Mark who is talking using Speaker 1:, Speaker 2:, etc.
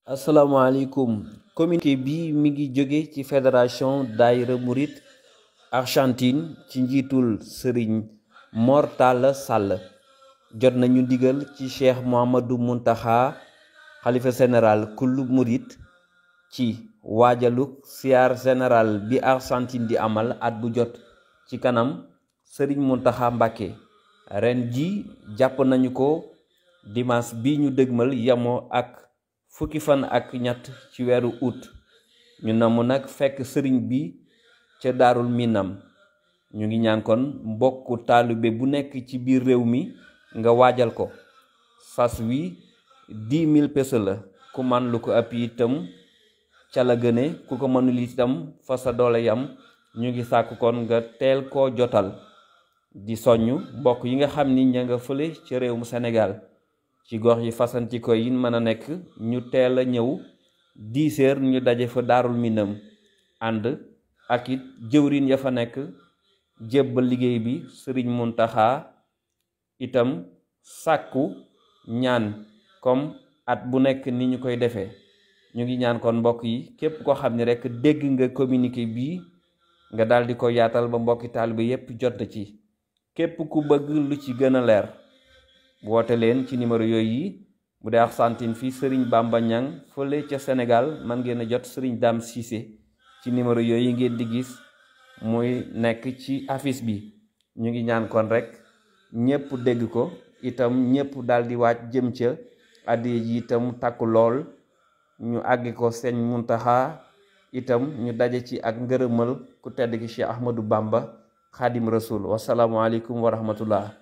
Speaker 1: asalaamaaleykum. Communiqué bi mi ngi jóge ci fédération daayira Mouride Argentine ci njiitul sëriñ Mor Talla Sall. jot nañu ndigal ci cheikh Mouhamadou Mountakha xalifa général kullu Mouride ci waajaluk siyaar général bi Argentine di amal at bu jot ci kanam sëriñ Mountakha Mbacké. ren ji jàpp nañu ko dimanche bi ñu dëgmal yamoo ak fukki fan ak ñett ci weeru août. ñu namu nag fekk sëriñ bi ca daarul minam. ñu ngi ñaan kon mbokku taalibe bu nekk ci biir réew mi nga waajal ko. sas wi 10 000 pesos la. ku man lu ko ëpp itam ca la gëne, ku ko mënul itam fa sa doole yam. ñu ngi sàkk kon nga teel koo jotal. di soññ mbokk yi nga xam ni ña nga fële ci réew mu Sénégal ci gox yi fasanti ko yi mën a nekk ñu teel a ñëw 10 heures ñu daje fa daarul minam ànd ak it jëwriñ ya fa nekk jébbal liggéey bi sëriñ Muntaxa. itam sàkku ñaan comme at bu nekk ni ñu koy defee. ñu ngi ñaan kon mbokk yi képp koo xam ne rek dégg nga communiqué bii nga daal di ko yaatal ba mbokki taalibe yépp jot ci. képp ku bëgg lu ci gën a leer woote leen ci numéro yooyu yi. bu dee Argentine fii Serigne Bamba Niang fële ca Sénégal man ngeen a jot Serigne Dame Cissé ci numéro yooyu ngeen di gis muy nekk ci affiche bi. ñu ngi ñaan kon rek ñépp dégg ko itam ñépp daal di waaj jëm ca addiya ji itam takku lool ñu àggi ko sëñ Muntaxa itam ñu daje ci ak ngërëmal ku tedd ki Cheikh Ahmadou Bamba Xaadim Rasul. wasalaamualeykum wa rahmatullah.